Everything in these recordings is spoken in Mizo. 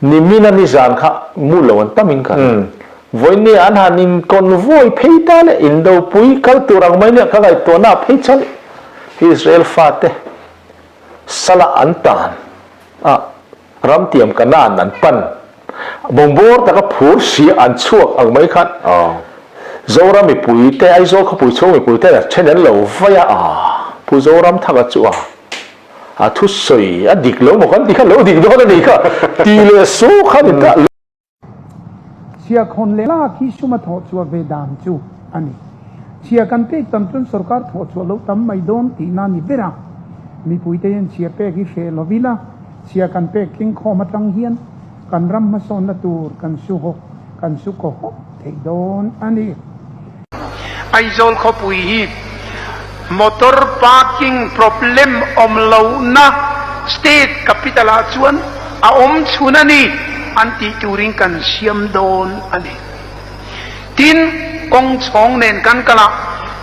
Nimina nizan kha mu lo an tam in ka ring. Vawiin an han in convoy phei ta leh indopui kal tur ang mai nia ka ngaihtuahna ah phei chuan Israel fate sala an tan a ramtiam Kanaan an pan bawngbaw taka phur si an chhuak ang mai khan Zoram mipui te Aizawl khawpui chhung mipui ten a then an lo vai a, Pu Zoramthanga chu a. A thusawi a dik lo maw kan ti kha lo dik dawn a nih kha ti leh su kha ni ta. Chhiahkhawn leh lak hi sum a thawh chhuah ve dan chu a ni. Chhiah kan pek tam chuan sorkar thawh chhuah lo tam mai dawn tihna a ni ber a. Mipuite hian chhiah pek hi hreh lo ila, chhiah kan pek tling khawm atang hian kan ram hmasawnna tur kan su hawk, kan su kaw hawk thei dawn a ni. Aizawl khawpui hi motor parking problem awm lohna state capital ah chuan a awm chhun a ni an tih turin kan siam dawn a ni. Tin, kawng chhawng nen kan kal a,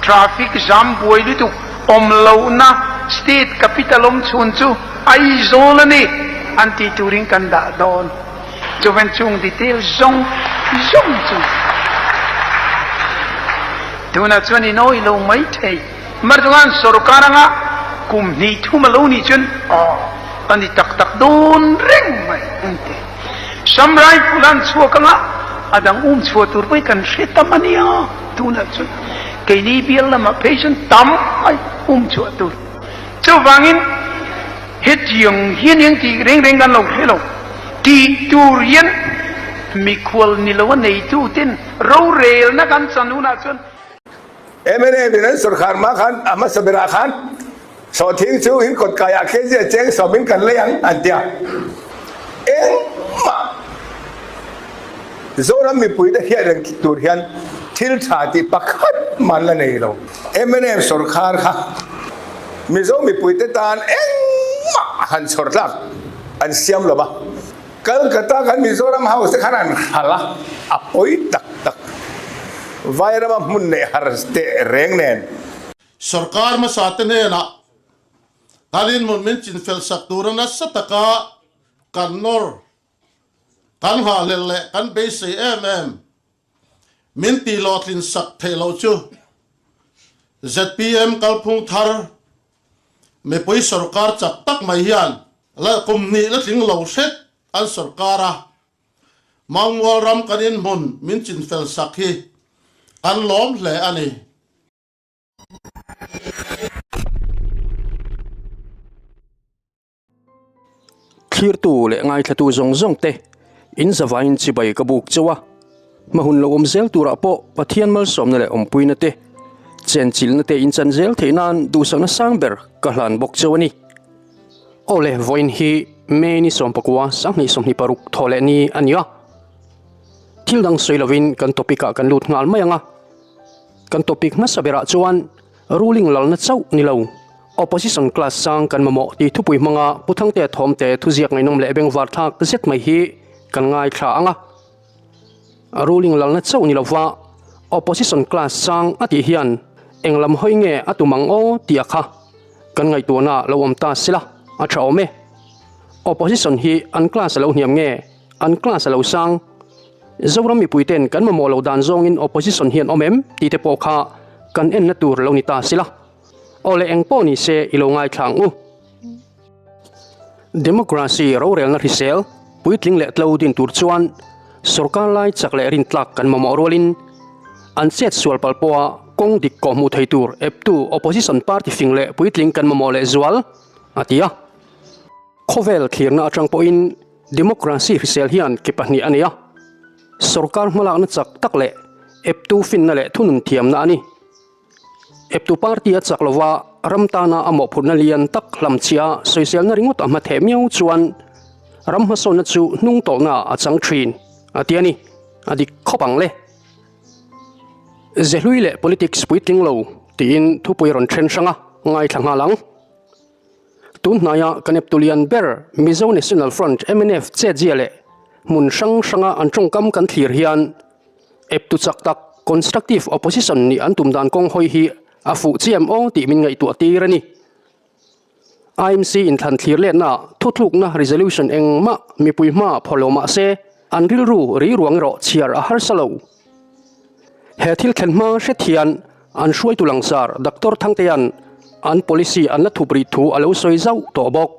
traffic jam buai lutuk awm lohna state capital awm chhun chu Aizawl a ni an tih turin kan dah dawn. Chuvan chung detail zawng zawng chu tunah chuan in awih lo mai thei. Marzuan sorkar anga kum hnih thum a lo nih chuan aw a ni tak tak dawn reng mai an ti. Sam rifle an chhuak anga a dang um chhuah tur pawhin kan hre tam a nia tunah chuan keini bial lamah phei chuan tam mai um chhuah tur. Chuvangin Hetiang hian eng tih reng reng kan lo hre lo. Tih tur hian mikhual ni lo a neitu ten rorelna kan chan hunah chuan. Mnf in an sawrkhar hma khan a hmasa berah khan sawhthing chu in kawt kaiah kg a cheng sawmin kan lei ang an ti a. Engmah Zoram mipuite hriat reng tur hian thil tha tih pakhat mah an la nei lo. Mnf sawrkhar kha Mizo mipuite tan engmah han chhawr tlak an siam lo va, Calcutta kan Mizoram House te khan an hral a, a pawi tak tak. Vairama hmun neih har teh reng nen. Sorkar hmasa te hnenah kan inhmun min chinfel sak tura nasa taka kan nawr, kan nghahhlelh leh kan beisei em em. Min tih hlawhtlin sak theih loh chu zpm kalphung thar mipui sorkar chak tak mai hian la kum hnih la tling lo hret an sorkar a, Mangmual ram kan inhmun min chinfel sak hi kan lawm hle a ni. Thlirtu leh ngaithlatu zawng zawng te in zavaiin chibai ka buk chauh a, hma hun lo awm zel turah pawh Pathian malsawmna leh awmpuina te, chenchilhna te in chan zel theih nan duhsakna sang ber ka hlan bawk chauh a ni. Aw le, vawiin hi May ni 19 2026 thawh leh ni a ni a, thil dang sawi lovin kan topic ah kan lut nghal mai ang a, kan topic hmasa berah chuan ruling lalna chauh ni lo. Opposition class sang kan mamawh tih thupui hmanga Pu Thangtea Thawmte thuziak ngaihnawm leh bengvar thlak zet mai hi kan ngaithla ang a. Ruling lalna chauh ni lova Opposition class sang a tih hian eng lam hawi nge a tum ang aw tih a kha kan ngaihtuahna lo awm ta sela a tha awm e. Opposition hi an class a lo hniam nge an class a lo sang? Zoram mipuiten kan mamawh loh dan zawngin Opposition hi an awm em tih te pawh kha kan enna tur lo ni ta sela. Aw le eng pawh ni se i lo ngaithla ang u. Democracy rorelna hrisel, puitling leh tlo din tur chuan sorkar lai chak leh rintlak kan mamawh rualin an chet sual palh pawha kawng dik kawh hmuh thei tur eptu opposition party fing leh puitling kan mamawh leh zual, a ti a. Khawvel thlirna atang pawhin democracy hrisel hian ke pahnih a nei a, sorkar hmalakna chak tak leh eptu finna leh thunun thiamna a ni. Eptu party a chak lova ram tana a mawhphurhna lian tak hlamchhia sawiselna ringawt a hma theh miau chuan ram hmasawnna chu hnung tawlhna a chang thin a ti a ni. A dik khawp ang le. Zehlui leh politics puitling lo tiin thupui rawn then hrang a, ngaithla nghal ang. Tun hnaia kan eptu lian ber Mizo National Front, mnf, chetzia leh hmun hrang hranga an tawngkam kan thlir hian Eptu chak tak, constructive opposition, nih an tum dan kawng hawi hi a fuh chiam aw tih min ngaihtuah tir a ni. IMC inthlan thlir letnaah thutlukna resolution engmah mipui hmaah phawrh lo mah se, an rilru ri ruang erawh chhiar a harsa lo. He thil thlen hma hret hian an hruaitu langsar Doctor Thangtea'n an policy an la thup rih thu a lo sawi zauh tawh bawk.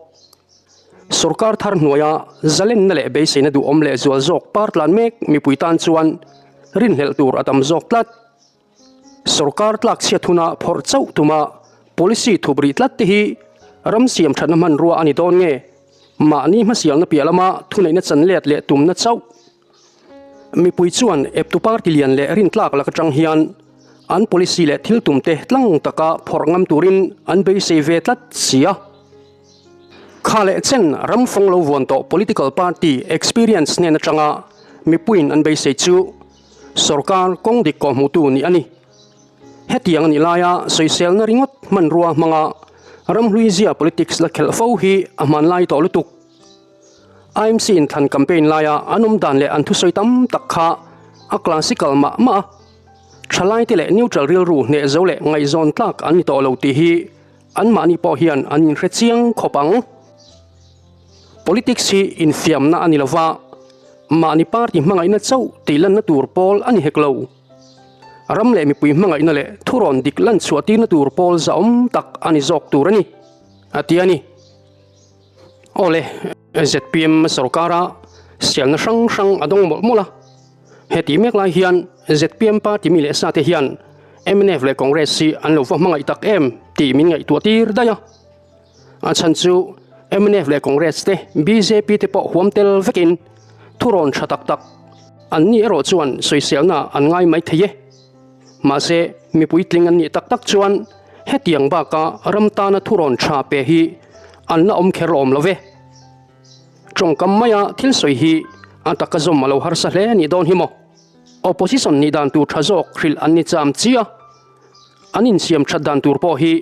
Sorkar thar hnuaia zalenna leh beiseina duhawm leh zual zawk par tlan mek mipui tan chuan rinhlelh tur a tam zawk tlat. Sorkar tlak chhiat huna phawrh chauh tuma policy thup rih tlat te hi ram siam thatna hmanrua a ni dawn nge? Mahni hmasialna piah lama thuneihna chan let leh tumna chauh. Mipui chuan eptu party lian leh rintlak lak atang hian an policy leh thil tum te tlang taka phawrh ngam turin an beisei ve tlat si a. Kha leh chen ram fawng lo vuan tawh political party experience hnen atanga mipuiin an beisei chu Sorkar kawng dik kawh hmuhtu nih a ni. Hetiang a nih laia sawiselna ringawt hmanrua hmanga ramhlui zia politics la khelh fo hi a hmanlai tawh lutuk. IMC inthlan campaign laia an awm dan leh an thusawi tam tak kha a classical mah mah a, thalaite leh neutral rilru hneh zo leh ngaihzawn tlak an ni tawh lo tih hi anmahni pawh hian an inhre chiang khawp ang. Politics hi infiamna a ni lova, mahni party hmangaihna chauh tih lanna tur pawl a ni hek lo. Ram leh mipui hmangaihna leh thurawn dik lan chhuah tirna tur pawl zahawm tak a ni zawk tur a ni, a ti a ni. Awle, zpm sorkara sialna hrang hrang a dawng mawlh mawlh a. Hetih mek lai hian zpm party mi leh sate hian mnf leh Congress hi an lo va hmangaih tak em tih min ngaihtuah tir daih a. A chhan chu mnf leh Congress te, bjp te pawh huam tel vekin thurawn tha tak tak an ni erawh chuan sawiselna an ngai mai thei e. Mahse, mipui tling an nih tak tak chuan hetiang baka ram tana thurawn tha pe hi an la awm kher awm lo ve. Tawngkam maia thil sawi hi a taka zawm a lo harsa hle nih dawn hi maw? Opposition nih dan tur tha zawk hrilh an ni cham chi a, an insiam that dan tur pawh hi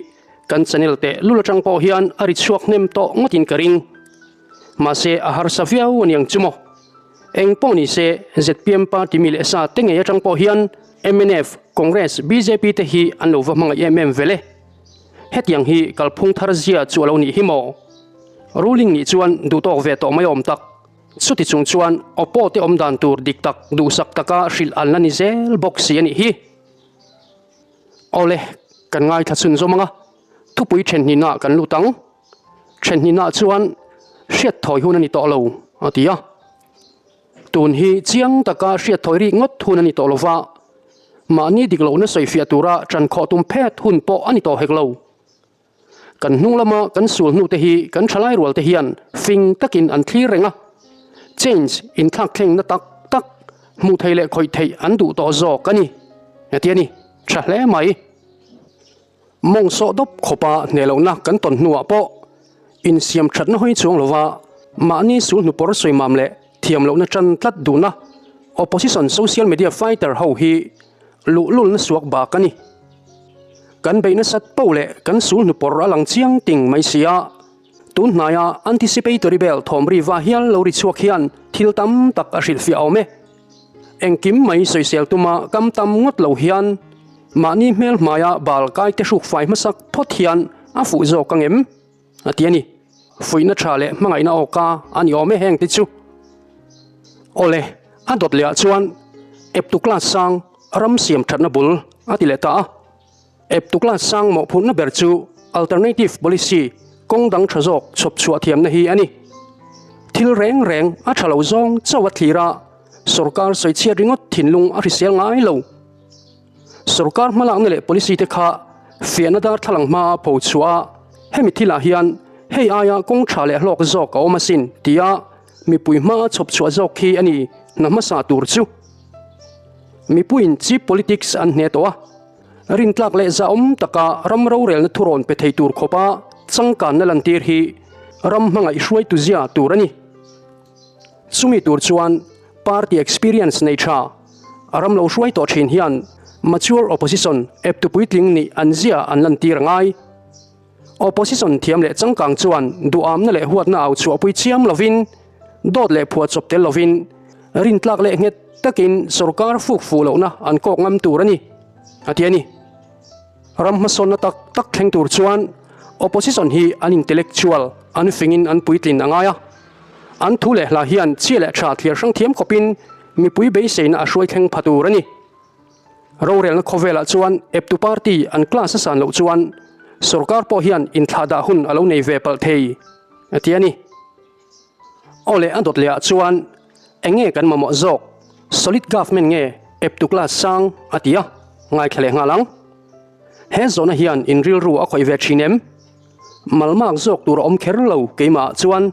Kan channel teh lul atang pawh hian a ri chhuak hnem tawh ngawtin ka ring. Mahse a harsa viau aniang chu maw. Eng pawh ni se zpm party mi leh sa te ngei atang pawh hian mnf, Congress, bjp te hi an lo va hmangaih em em vel e. Hetiang hi kalphung thar zia chu a lo nih hi maw. Ruling nih chuan duhtawk ve tawh mai awm tak. Chuti chung chuan Oppo te awm dan tur dik tak duhsak taka hrilh an la ni zel bawk si a nih hi. Awle, kan ngaithla chhun zawm ang a, thupui thenhnihnaah kan lut ang. Thenhnihnaah chuan hriat thawi hun a ni tawh lo, a ti a. Tun hi chiang taka hriat thawi rik ngawt hun a ni tawh lo va, mahni dik lohna sawifiah tura ṭan khawh tum phet hun pawh a ni tawh hek lo. Kan hnung lama kan sul hnute hi kan thalai rual te hian fing takin an thlir reng a, change inthlak thlengna tak tak hmuh theih leh khawih theih an duh tawh zawk a ni, a ti a ni. Tha hle mai. Mawng sawh dawp khawpa hneh lohna kan tawn hnuah pawh insiam thatna hawi chuang lova mahni sul hnupawr sawimam leh thiam lohna tan tlat duhna opposition social media fighter ho hi luhlulna suak bak a ni. Kan beih nasat poh leh kan sul hnupawr a lang chiang ting mai si a, tun hnaia anticipatory bail thawm ri va hial lo ri chhuak hian thil tam tak a hrilhfiah awm e. Engkim mai sawisel tuma kam tam ngawt lo hian mahni hmel hmaia bal kai te hruk fai hmasak phawt hian a fuh zawk ang em? A ti a ni. Fuihna tha leh hmangaihna awka a ni awm e heng te chu. Awle, a dawt lehah chuan eptu class sang ram siam thatna bul a ti leh ta a. Eptu class sang mawhphurhna ber chu alternative policy kawng dang tha zawk chhawp chhuah thiamna hi a ni. Thil reng reng a tha lo zawng chauh a thlir a, sorkar sawichhiat ringawt thinlung a hrisel ngai lo. Sorkar hmalakna leh policy te kha fiahna darthlalang hmaa pho chhuah a, hemi thilah hian hei aia kawng tha leh hlawk zawk a awm asin tia mipui hmaa chhawp chhuah zawk khi a ni hna hmasa tur chu. Mipuiin cheap politics an hne tawh a, rintlak leh zahawm taka ram rorelna thurawn pe thei tur khawpa changkanna lantir hi ram hmangaih hruaitu zia tur a ni. Chumi tur chuan party experience nei tha a ram lo hruai tawh thin hian mature opposition eptu puitling nih an zia an lantir a ngai. Opposition thiam leh changkang chuan duhamna leh huatna au chhuahpui chiam lovin, dawt leh phuahchawp tel lovin, rintlak leh nghet takin sorkar fuk fuh lohna an kawk ngam tur a ni, a ti a ni. Ram hmasawnna tak tak thleng tur chuan. Opposition hi an intellectual, an fingin an puitlin a ngai a. An thu leh hla hian chhia leh tha thliar hrang thiam khawpin mipui beiseina a hruai thleng pha tur a ni. Rorelna khawvelah chuan eptu party an class a san loh chuan sorkar pawh hian inthlahdah hun a lo nei ve palh thei a ti a ni. Aw leh a dawt lehah chuan eng nge kan mamawh zawk, solid government nge eptu class sang a ti a, ngaithla leh nghal ang. He zawhna hian in rilru a khawih ve thin em? Malmak zawk tur a awm kher lo keimahah chuan.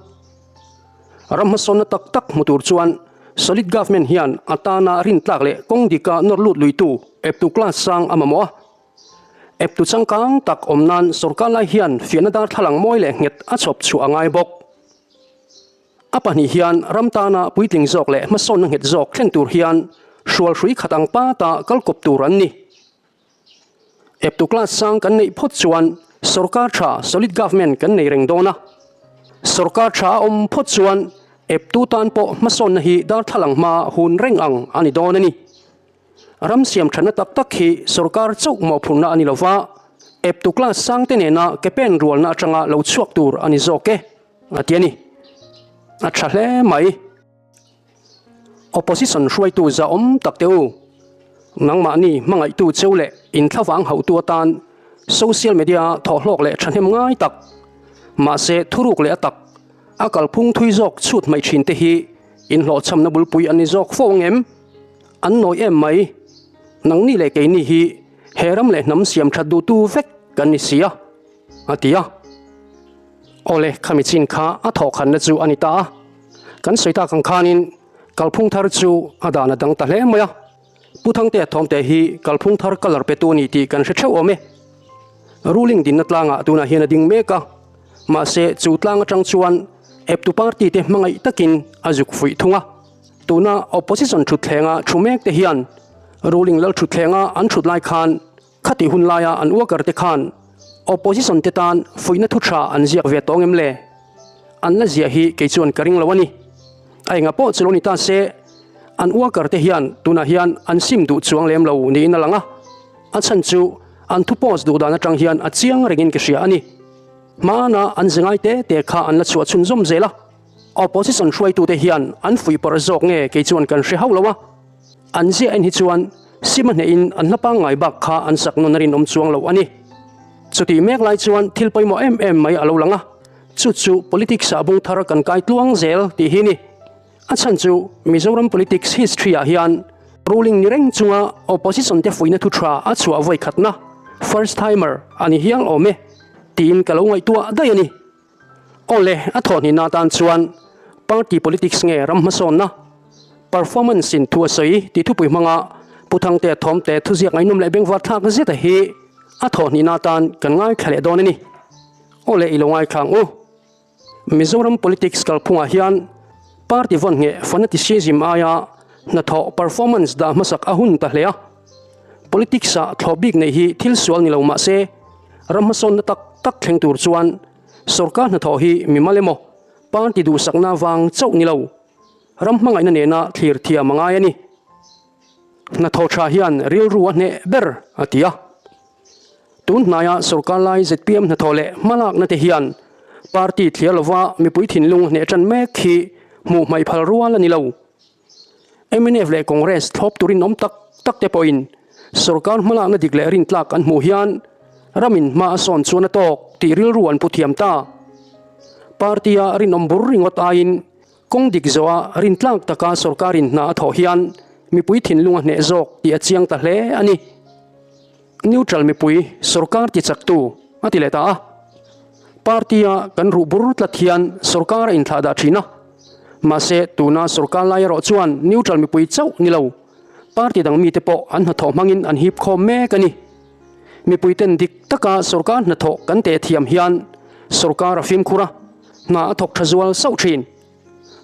Ram hmasawnna tak tak hmu tur chuan solid government hian a tana rintlak leh kawng dika nawr lut luitu eptu class sang a mamawh a. Eptu changkang tak awm nan sorkar lai hian fiahna darthlalang mawi leh nghet a chhawp chhuah a ngai bawk. A pahnih hian ram tana puitling zawk leh hmasawnna nghet zawk thlen tur hian hrualhrui khat ang pata kalkawp tur an ni. Eptu class sang kan neih phawt chuan sorkar tha solid government kan nei reng dawn a. Sorkar tha a awm phawt chuan eptu tan pawh hmasawnna hi darthlalang hma hun reng ang a ni dawn a ni. Ram siam thatna tak tak hi sorkar chauh mawhphurhna a ni lo va, eptu class sang te nena ke pen rualna atanga lo chhuak tur a ni zawk e, a ti a ni. A tha hle mai. Opposition hruaitu zahawm tak te u, nangmahni hmangaihtu cheu leh inthlavang hauhtu atan social media a thawhhlawk leh thahnem ngai tak, mahse thuruk leh a tak, a kalphung thui zawk chhut hmaih thin te hi inhlawhchhamna bulpui an ni zawk fo ang em? An nawi em mai. Nangni leh keini hi he ram leh hnam siam that duhtu vek kan ni si a, a ti a. Awle, khami chin kha a thawhkhanna chu a ni ta a. Kan sawi tak ang khanin kalphung thar chu a dan a dang ta hle mai a. Pu Thangtea Thawmte hi kalphung thar colour petu a ni tih kan hre theuh awm e. Ruling dinna tlangah tunah hian a ding mek a, mahse chu tlang atang chuan eptu party te hmangaih takin a zuk fuih thung a. Tuna opposition thutthlengah thu mek te hian ruling lal thutthlengah an thut lai khan Khatih hun laia an worker te khan opposition te tan fuihna thu tha an ziak ve tawng em le? An la ziah hi kei chuan ka ring lo a ni. A enga pawh chu lo ni ta se, an worker te hian tunah hian an sim duh chuang lem lo niin a lang a. A chhan chu an thu post duh dan atang hian a chiang rengin ka hria a ni. Hmana an ze ngai te te kha an la chhuah chhunzawm zel a. Opposition hruaitute hian an fuihpawrh zawk nge kei chuan kan hre hauh lo a. An ziah en hi chuan sim a hnehin an hla pangngai bak kha an sak nawn a rinawm chuang lo a ni. Chutih mek lai chuan thil pawimawh em em mai a lo lang a, chu chu politics ah bung thar kan kai tluang zel tih hi ni. A chhan chu Mizoram politics history ah hian ruling ni reng chunga opposition te fuihna thu tha a chhuah vawi khatna, first timer, a ni hial awm e tiin ka lo ngaihtuah daih a ni. Awle, a thawhhnihna atan chuan party politics nge ram hmasawnna, performance in thu a sawi tih thupui hmanga Pu Thangtea Thawmte thuziak ngaihnawm leh bengvar thlak zeta hi a thawhhnihna atan kan ngaithla leh dawn a ni. Awle, i lo ngaithla ang u. Mizoram politics kalphungah hian party vawn ngheh fanaticism aia hnathawh performance dah hmasak a hun ta hle a. Politics ah thlawh bik neih hi thil sual ni lo mah se, ram hmasawnna tak tak thleng tur chuan sorkar hnathawh hi mimal emaw party duhsakna vang chauh ni lo, ram hmangaihna nena thlir thiam a ngai a ni. Hnathawh tha hian rilru a hneh ber, a ti a. Tun hnaia sorkar lai zpm hnathawh leh hmalakna te hian party thliar lova mipui thinlung hneh tan mek hi hmuh hmaih phal rual a ni lo. Mnf leh Congress thlawp turin awm tak tak te pawhin sorkar hmalakna dik leh rintlak an hmuh hian ramin hma a sawn chuan a tawk tih rilru an pu thiam ta. Party-a rinawm bur ringawt aiin kawng dik zawha rintlak taka sorkarin hna a thawh hian mipui thinlung a hneh zawk tih a chiang ta hle a ni. Neutral mipui sorkar tichaktu a ti leh ta a. Party-a kan ruh bur tlat hian sorkar a inthlahdah thin a. Mahse, tuna sorkar lai erawh chuan neutral mipui chauh ni lo, party dang mite pawh an hnathawh hmangin an hip khawm mek a ni. Mipuiten dik taka sorkar hnathawh kan teh thiam hian sorkar a fimkhur a, hna a thawk tha zual sauh thin.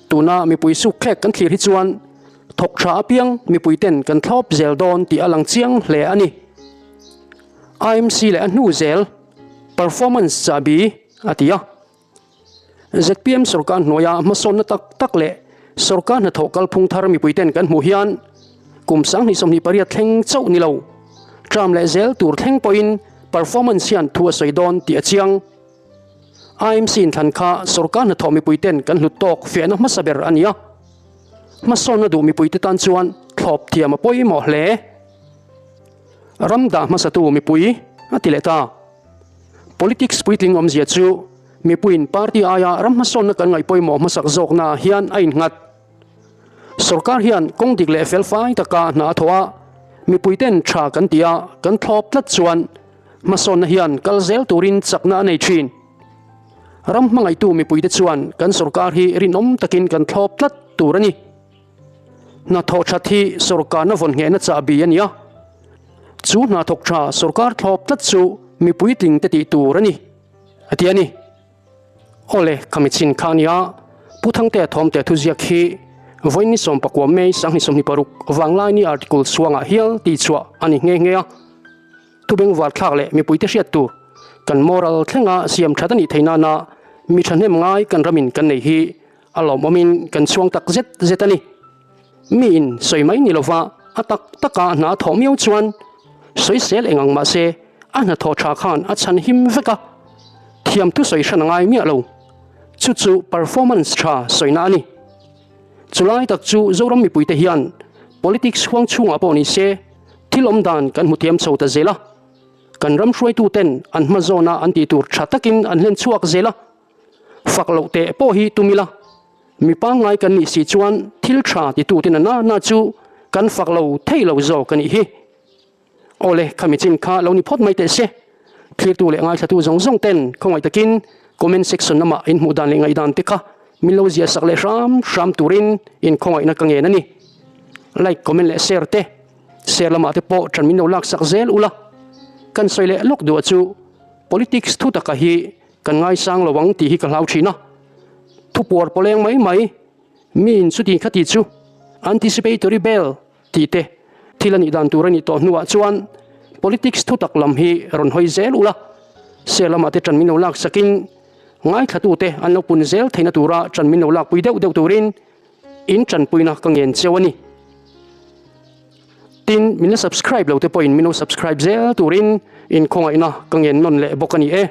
Tuna mipui sukthlek kan thlir hi chuan thawk tha apiang mipuiten kan thlawp zel dawn tih a lang chiang hle a ni. IMC leh a hnu zel performance chahbi a ti a. Zpm sorkar hnuaia hmasawnna tak tak leh sorkar hnathawh kalphung thar mipuiten kan hmuh hian kum 2028 thleng chauh ni lo, term leh zel tur thleng pawhin performance hian thu a sawi dawn tih a chiang. IMC inthlan kha sorkar hnathawh mipuiten kan hlut tawk fiahna hmasa ber a ni a. Hmasawnna duh mipuite tan chuan thlawp thiam a pawimawh hle. Ram dah hmasatu mipui a ti leh ta. Politics puitling awmzia chu mipuiin party aia ram hmasawnna kan ngaih pawimawh hmasak zawknaah hian a innghat. Sorkar hian kawng dik leh felfai taka hna a thawh a, mipuiten tha kan ti a, kan thlawp tlat chuan hmasawnna hian kal zel turin chakna a nei thin. Ram hmangaihtu mipuite chuan kan sorkar hi rinawm takin kan thlawp tlat tur a ni. Hna thawh that hi sorkarna vawn nghehna chahbi a ni a, chu hna thawk tha sorkar thlawp tlat chu mipui tlingte tih tur a ni, a ti a ni. Awle, khami chin kha a nia, Pu Thangtea Thawmte thuziak hi vawiin ni 19 May 2026 Vanglaini article chhuangah hial tihchhuah a ni nghe nghe a. Thubengvar thlak leh mipuite hriat tur kan moral thlenga siam that a nih theih nana mi thahnem ngai kan ramin kan nei hi a lawmawmin kan chhuang tak zet zet a ni. Miin sawi mai ni lova a tak taka hna thawh miau chuan sawisel eng ang mahse a hnathawh tha khan a chhan him vek a, thiam thu sawi hran a ngai miah lo. Chu chu performance tha sawina a ni. Chulai tak chu Zoram mipuite hian politics huang chhungah pawh ni se thil awm dan kan hmu thiam chho ta zel a, kan ram hruaituten an hma zawna an tih tur tha takin an hlen chhuak zel a, fak loh teh pawh hi tum ila. Mi pangngai kan nih si chuan thil tha titute na na na chu kan fak lo thei lo zawk a nih hi. Awle, khami chin kha lo ni phawt mai teh se. Thlirtu leh ngaithlatu zawng zawng ten khawngaih takin comment section lamah in hmuh dan leh ngaihdan te kha min lo ziah sak leh hram hram turin in khawngaihna ka ngen a ni. Like, comment leh share te, share lamah te pawh ṭan min lo lak sak zel ula. Kan sawi leh lawk duh chu politics thu taka hi Kan ngaisang lo ang tih hi ka hlau thin a, thupuar pawleng mai mai, miin chuti kha ti chu anticipatory bail tih te thil a nih dan tur a nih tawh hnuah chuan politics thutak lam hi rawn hawi zel ula, share lamah te ṭan min lo lak sakin ngaithlatute an lo pun zel theihna tura ṭan min lo lakpui deuh deuh turin in ṭanpuina ka ngen cheu a ni. Tin, min la subscribe lo te pawhin min lo subscribe zel turin in khawngaihna ka ngen nawn leh bawk a ni e.